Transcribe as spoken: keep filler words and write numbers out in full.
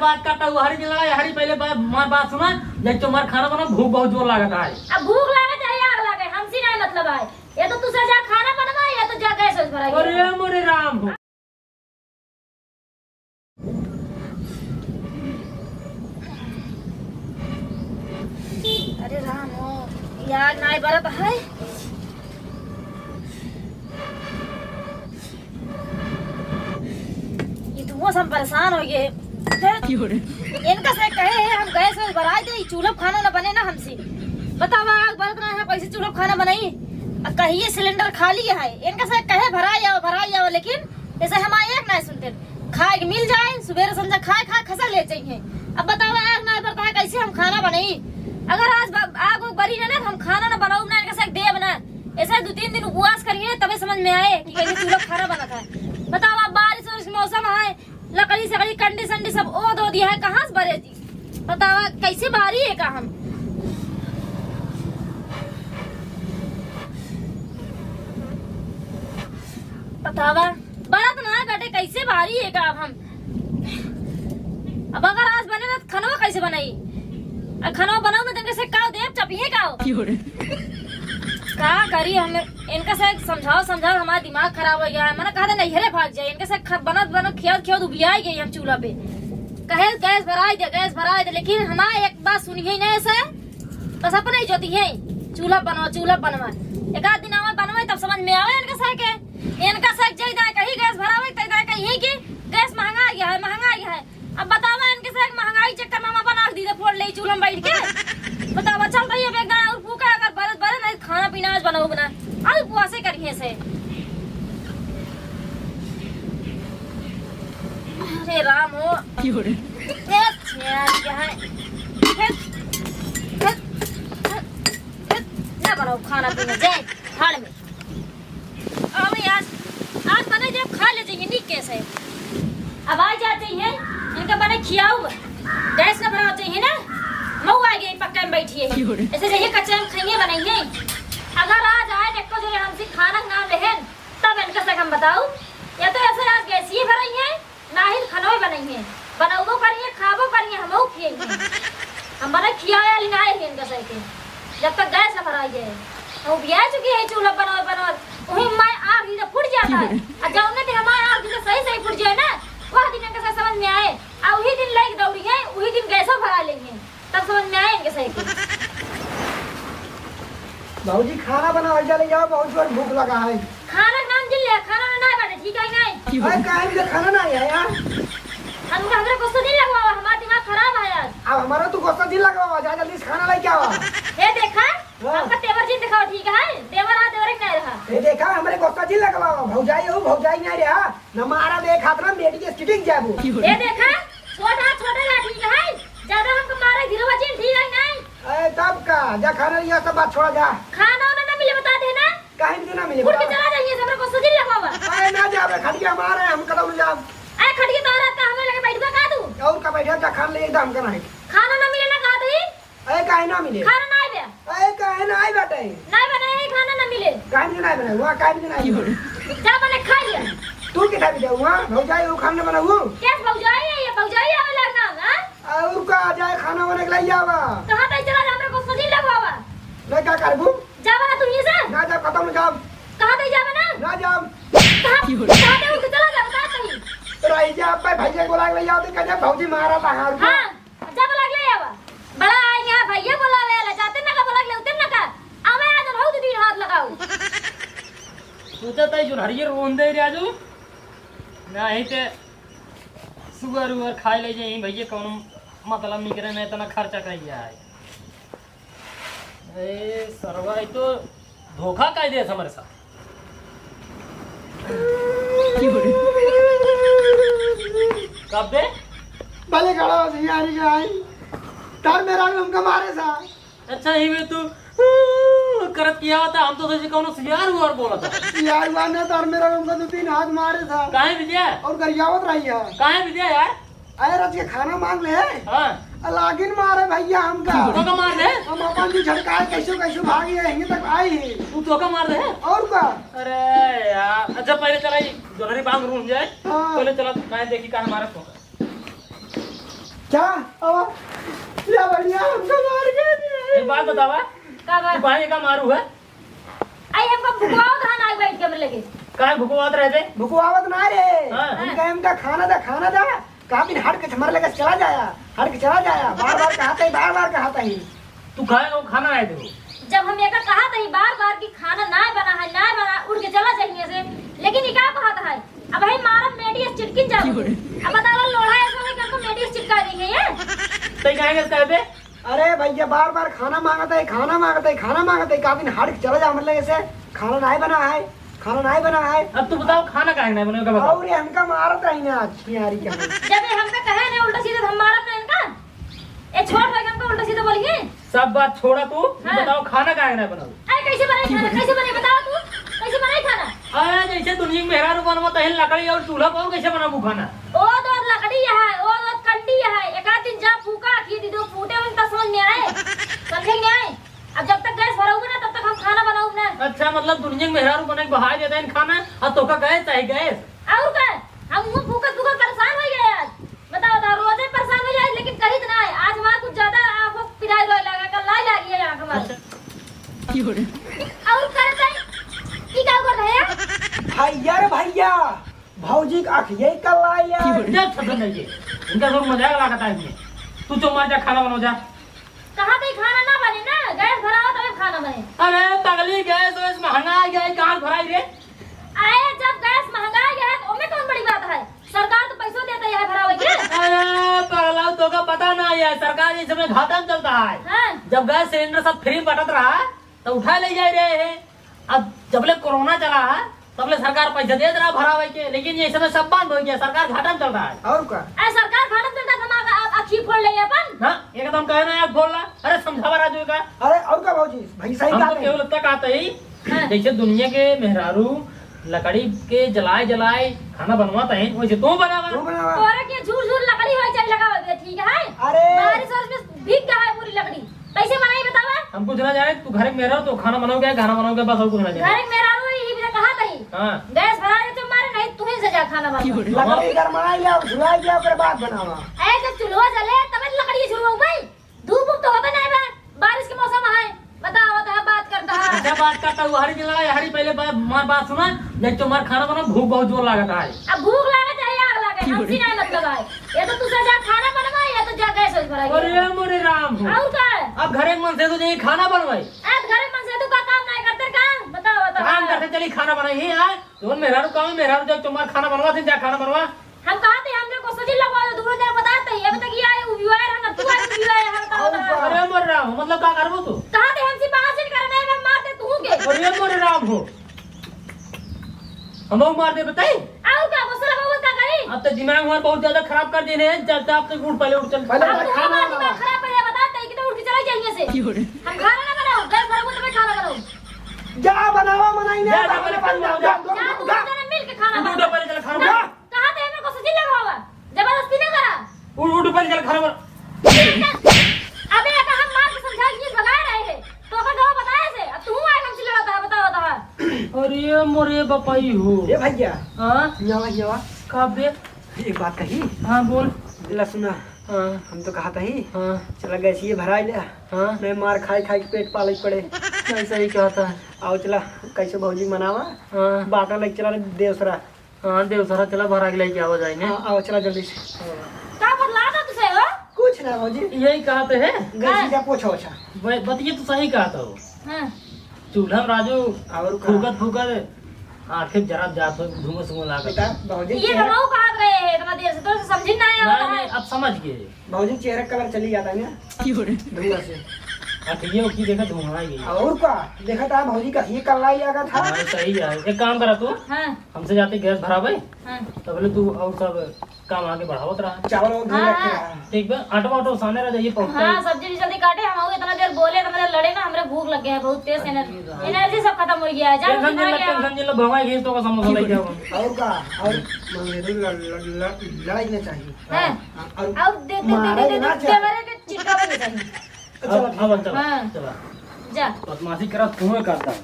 बात करता हूँ, हरी की लड़ाई, हरी पहले बात, मार बात सुना, जब तो मार खाना बना, भूख बहुत जोर लागत है। अब भूख लागे चाहे आग लागे, हमसे नहीं मतलब है। या तो तू जा खाना बनवा, या तो जा गैस वैस भराई। अरे मोरे राम हो। अरे राम हो, यार नाई बरत है। ये धुआं से हम परेशान हो गए। क्यों रे? इनका से कहे है हम गैस वैस भराई दे, चूल्हा पे खाना ना बने ना हमसे। बतावा आग बरत रहा है, कैसे चूल्हा पे खाना बनाई? अब कहिए सिलेंडर खाली है, इनका से कहे भराई आओ, भराई आओ, लेकिन ऐसे हमारे एक ना सुनते। खाए के मिल जाए, सुबेरे संझा खाए खाए खसा ले जाइए। अब बतावा आग ना बरता है, कैसे हम खाना बनाई? अगर आज ब-, आग उग बरी ना, ना, हम खाना ना बनाऊ ना, इनका से देब ना। ऐसे दो तीन दिन उपवास करिए, तबे समझ में आए कि कैसे चूल्हा पे खाना बनता है। बतावा बारिश और इस मौसम है, लकड़ी सकड़ी कंडी संडी सब ओ दो दिया है, कहाँ से भरे जी? बतावा कैसे बारी है का हम? बतावा बरत ना है बेटे, कैसे बारी है का अब हम? अब अगर आज बने ना तो खनवा कैसे बनाई? अब खनवा बनाऊ ना तो इनके से काव देब, चपिए काव? क्यों रे? का करी हम? इनका से समझाओ, समझाओ, हमारा दिमाग खराब हो गया है। मैंने कहा था नैहरे भाग जाए, इनके से ख-, बनत बनत खियात खियात उबियाई गई हम चूल्हा पे। कहे गैस भराई दे, गैस भराई दे, लेकिन हमारे एक बात सुनिए नहीं से, बस अपने ही जोती है, चूल्हा बनवा, चूल्हा बनवा। एक आध दिन आवे बनवे तब समझ में आवे इनका से के, इनका से जाई दाए कहीं गैस भरावे, तई दाए कहीं कि गैस महंगा आ गया है, महंगा आ गया है। अब बतावा इनके से महंगाई चक्कर में हम अपन आँख दीदे फोड़ ले चूल्हा में बैठ के। बतावा चल रही है बेगदार और फूका अगर बरत बरे नहीं खाना पीना आज बनाओ बना। आज उपवासे करिए से। अरे राम हो। क्यों रे? ए, यार, क्या है? ना बनाओ खाना पीना, जाए झाड़ में। अब यार, आज बने जब खा ले जाइए, नीक कैसे? अब आ जाते हैं, इनका बने खियाऊ, गैस ना भराते हैं ना, मऊ आ गई, पक्का में बैठी है। क्यों रे? ऐसे जाइए, कच्चा में खाइए, बनाइए। अगर आज आए, देखो जो हमसे खाना ना लेहन, तब इनका से हम बताऊ, या तो ऐसे आज गैसिए भराई है, ना ही खनवे बनइहे, बनउबो करिहे, खाबो करिहे, हमहू खियइहे। हम बने खियावे वाली ना है इनका सर के, जब तक गैस न भराई जाए। हम उबिया चुकी है चूल्हा बनवे बनवे, वही माय आग ही तो फूट जाता है। आ जौने दिन हमारे आग ही तो सही सही फूट जाए ना, वह दिन इनका सर समझ में आए, आ वही दिन लाइक दौड़ी है, वही दिन गैसो भरा लेंगे। तब समझ में आए इनके सही के। भौजी, खाना बनावल जा, ले जाओ, बहुत जोर भूख लगा है। खाना के नाम जिन ले, खाना ना, ना बाटे, ठीक है, नहीं? अरे, काहे के खाना ना है यार? हम, हमरे गुस्सा जिन लगवावा, हमार दिमाग खराब है आज। अब हमारा तू गुस्सा जिन लगवावा, जा जल्दी से खाना लेके आवा। ए, देखा, हाँ। हमका तेवर जिन दिखाओ, ठीक है? तेवर आ, तेवर के नहीं रहा। ए, देखा, हमरे गुस्सा जिन लगवावा, भौजाई हो, भौजाई नहीं रहा। न मारा दे खात ना, बेटी के स्किटिंग जाबू। ए देखा, छोटा, छोटा लाठी है, ज्यादा हमको मारे गिरवा चिन ठीक है नहीं? ए, तब का, जा खाना लिया, सब बात छोड़ा जा। खाना वाना ना मिले, बता दे ना। काहे के ना मिले, उठ के बता। चला जाइए, हमरा को सजिल लगवावा। अरे ना जाबे, खटिया हमारा है, हम कदम जाब। ए, खटिया तो रहता, हमें लगे बैठबा का तू? और का बैठे, जा खाना ले, एकदम हमका नहीं। खाना ना मिले ना, का तू ही? अरे काहे ना मिले? खाना ना आइबे। अरे काहे ना आई बाटे? ना बने, खाना ना मिले। काहे ना बने? वहाँ काहे ना आई? जा बने खा लिया। तू के खाबी जाऊ वहाँ? भौजाई वो खाना बनाऊ? कैस भौजाई है ये? भौजाई आवे लगना, हाँ? और का आ जाए खाना वाना के लिए आवा। कहाँ तक चला जा, मेरे को सजी लगवावा। मैं क्या करबू? जा बना तू ये से। ना जा, खत्म हो जाओ। कहाँ तक जा बना? ना जाओ। कहाँ, कहाँ तक उठ के चला जा, बता सही। रही जा, अब भैया को लाग ले आओ, तो कहते भौजी मारा था हार को। हाँ। जब लगले आवा। बड़ा आए यहाँ भैया बोलावे आला, जाते ना का बोला के उते ना का। आवे आज रहू दीदी हाथ लगाऊ। तू तो तई जुनहरिये रोन दे रे आजू। नहीं ते सुअर उअर खाए ले जाई भैया, कौनो मतलब नहीं करे, नहीं इतना खर्चा करिया है। ए, सरवा, ई तो धोखा कइ देस हमरे साथ। कब बे? भले खड़ा हो, सियारी के आई। तार मेरा भी हमका मारे सा। अच्छा, ही में तू, ऊ, करत किया होता, हम तो सोचे कौनो सियार हुआ और बोला था। सियार हुआ ना, तार मेरा भी हमका दो तीन हाथ मारे सा। काहे विजय? और गरियावत रही है। काहे विजय यार? अरे रच के खाना मांग ले। हाँ। आ लागिन मारे भैया हमका। तोका मार दे? हम अपन जी झटकाए कैसो कैसो भागी है, यहीं तक आई है। तू तोका मार दे? और का? अरे यार, अच्छा पहले चला ई जोनहरी बांग रूम जाए। हाँ। पहले चला, मैं देखी कहाँ मारे तोका। क्या? अब या बढ़िया हमको मार के दिए। एक बात बतावा, का बात? तू काहे का मारू है? आई हमका भुकवावत रहा ना बैठ के हमरे लगे। काहे भुकवावत रहे थे? भुकवावत ना रे। हाँ। हम कहे हमका खाना दा, खाना दा। कहा दिन हट के हमारे लगे चला जाया, हट के चला जाया। बार बार कहता ही, बार बार कहता ही। तू खाए वो खाना आए थे। जब हम एका कहत ही बार बार कि खाना ना बना है, ना बना, उठ के चला जाइए से, लेकिन ये का कहत है? अब भाई मारब मेडी से चिटकिन जाओ। अब बता लो, लोढ़ा ऐसा है कि हमको मेडी से चिटका देंगे ये। तै काहे के कहबे? अरे भैया, बार बार खाना मांगत है, खाना मांगत है, खाना मांगत है, का दिन हट के चला जा, मतलब ऐसे खाना नहीं बना है, खाना नहीं बना है। अब तू बताओ, खाना काहे नहीं बना, का बताओ? और ये हमका मारत रही ना आज, प्यारी के हम। जब ये हमका कहे ना उल्टा सीधा, तो हम मारब ना इनका। ए, छोट होइके हमका उल्टा सीधा बोलिए। सब बात छोड़ा तू, हाँ। बताओ, खाना काहे ना बनाऊ? अरे, कैसे बनाई खाना? कैसे बनाई? बताओ तू, कैसे बनाई खाना? अरे, जैसे दुनिया में मेहरारू बनवा, तहिन लकड़ी और चूल्हा पर कैसे बनाबू खाना? ओ तो लकड़ी है, ओ तो कंडी है, एक आध दिन जा फूका, खींच दो, फूटे में तब समझ में आए, समझे में आए। अब जब तक गैस भराऊ ना, तब तक हम खाना बनाऊ ना। अच्छा, मतलब दुनिया में मेहरारू बने के बहाय देता है खाना, और तोका गैस चाहे गैस? और का? हम मुंह फूकत फूकत परेशान हो गए आज। बताओ, बताओ, रोजे परेशान हो जाए, लेकिन कहीं तो ना है। आज हमारा कुछ ज्यादा आंखों पिराई रोए लगा, कल लाई लागी है आंख हमारी। अच्छा। और करत है, ई का करत है? भैया रे भैया, भौजी के आँख यही कल लाई है। देख छदन नहीं के, इनका सब मजाक लागत है इनमें। तू चुप मार जा, खाना बनाओ जा। कहाँ पे खाना ना बने ना, गैस भरावा तबे खाना बने। अरे पगली, गैस वैस महंगा आ गया है, कहाँ भराई रे? अरे जब गैस महंगा आ गया है तो ओमे कौन बड़ी बात है? सरकार तो पैसों देता है भरावे के। अरे पगला, तोका पता ना है, सरकार इस समय घाटा में चलता है। हाँ। जब गैस सिलेंडर सब फ्री में बटत रहा तो उठा ले जाए रहे हैं। अब जबले कोरोना चला है तबले सरकार पैसा देत रहा भरावे के, लेकिन ये समय सब बंद हो गया, सरकार घाटा में चल रहा है। और का? अरे सरकार घाटा में चलता है, हम आ- आ- आँखी फोड़ ले अपन। हाँ, एकदम कहे ना आँख फोड़ ला। अरे समझावा राजू का। अरे और का भौजी, भाई सही हम बात तो है। केवल इतना कहते ही, हाँ। जैसे दुनिया के मेहरारू लकड़ी के जलाए जलाए खाना बनवाता है, वैसे तू बनावा। तू बनावा। तोरा के झूर झूर लकड़ी हो जाए लगावा बे, ठीक है? अरे। बारिश और में भीग गया है पूरी लकड़ी। कैसे बनाई बतावा? हम कुछ ना जाने, तू घर में रहो तो खाना बनाओ क्या, खाना बनाओ क्या, बस और कुछ ना जाने। घर में रहो, यही भी कहा तही। हाँ। गैस भरा दे तो मारे, नहीं तू ही से जा खाना बना। लकड़ी गरमाई ले, झुलाई ले, ओकर बाद बनावा। ए, जब चूल्हा जले, तबे तो लकड़ी झुलवाऊ भाई। धूप उप तो होता नहीं बा, बारिश के मौसम है। बताओ, बताओ, बात करता है। अच्छा, बात करता हूँ, हरी की लड़ाई, हरी पहले बा-, मार बात सुना, देख तो मार खाना बना, भूख बहुत जोर लागत है। अब भूख लागत है, आग लागत है, हमसे नहीं मतलब है। ये तो तू से जा खाना बनवा, या तो जा गैस वैस भरा। अरे मोरे राम हो। और का है? अब घरे मन से तो जाइए खाना बनवाई। आज घरे मन से तू का काम नहीं करते का? बताओ, बताओ। काम करते चली खाना बनाई ही यार। जौन मेहरारू काम है, मेहरारू जब तुम्हार खाना बनवा थे, जा खाना बनवा। हम कहा थे, हम लोग को सजिल लगवा दो, दूर जाए बता थे, अब तक ये आए, उबियो आए रहना, तू आए, उबियो आए रहना, बताओ, और बताओ। का? अरे मोरे राम हो, मतलब का करबो तू? कहा थे, हमसे बात चीत करना है, हम मार दे तू के। अरे मोरे राम हो। हम मार दे बताई? और का, गुस्सा लगा हुआ का करी? अब तो दिमाग हमारा बहुत ज्यादा खराब कर देने हैं, चल, चल, आप तो उठ, पहले उठ, चल। पहले अब उठ, तू खाना हमारा बना। दिमाग खराब है, बता थे, कि तो उठ के चला जाइए से। हम खाना ना बनाओ, गैस भर को तुम्हें खाना बनाओ। जा बनावा, मनाई ना, जा, जा, बनावा, पहले खाना बनावा, जा, जा। जा, तू जा। दोनों मिल के खाना उठ, उठ, बनाओ। पहले चल, खाना जा। बना। कहाँ थे मेरे को सचिन लगवावा? जबरदस्ती ना करा। उठ, उठ, पहले चल, खाना बना। अबे, अबे, हम मार के समझा के भगा रहे हैं। तो का गाँव बताए से? अब तू आए हमसे लड़ा था, बताओ, बताओ। अरे मोरे बपाई हो। ए भैया। हाँ? यहाँ, यहाँ। का बे? एक बात कही। हाँ, बोल। ला सुना। हाँ। हम तो कहा था ही। हाँ। चला गैसिए भराई ले। हाँ। नहीं मार खाई खाई के पेट पाले पड़े। नहीं, सही कहा था। आओ चला, कैसे भौजी मनावा? हाँ। बाटा लेके चला रे देवसरा। हाँ, देवसरा चला, भरा के लेके आवा जाए ने। हाँ, आओ चला जल्दी से। का बदला था तुझे हो? कुछ ना भौजी। यही कहा थे है? गैसी हाँ। का पोछा ओछा। ब-, बतिये तो सही कहा था वो। हाँ। चूल्हा में राजू और का? फूकत फूकत आखिर जरा जात हो, धुआं सुआं लागत। बेटा, भौजी ये चेहरा हमहू कहत रहे हैं इतना देर से, तो समझी ना आया नहीं, होता नहीं, है। अब समझ गए। भौजी चेहरा कलर चली जाता है ना। क्यों रे? धुआं से। अब ये की देखा धुआं आ गई। और का? देखा था भौजी का ये कल्ला ही लागत है। हाँ, सही है। एक काम करा तू, हाँ। हमसे जाते गैस भरावे, हाँ। तबले तू और सब काम आगे बढ़ावत रहा। चावल और धुआं हाँ, रखे हाँ। रहा। ठीक बा, आटो वाटो साने रह जाइए, पहुंचता हाँ, है। सब्जी भी जल्दी काटे, हम आगे इतना देर बोले, इतना देर लड़े ना, हमरे भूख लग गया है, बहुत तेज एनर्जी, हाँ। एनर्जी सब खत्म हो गया है, जा tension कुछ जिन बना ला, गया। Tension जिन ला, भवाई गई तो का समोसा लेके आओ। और का? और मंगेरू ल-, ल-, ल-, लड़ाई ना चाहिए। हाँ। हाँ, और और दे, दे, दे, मारे दे, दे, ना दे, चाहिए। देवरे के चिटकावे के चाहिए। चलो, अब, ठीक अब है। चलो, हाँ। चलो। जा। बदमाशी करा, तुम्हें करता हूँ।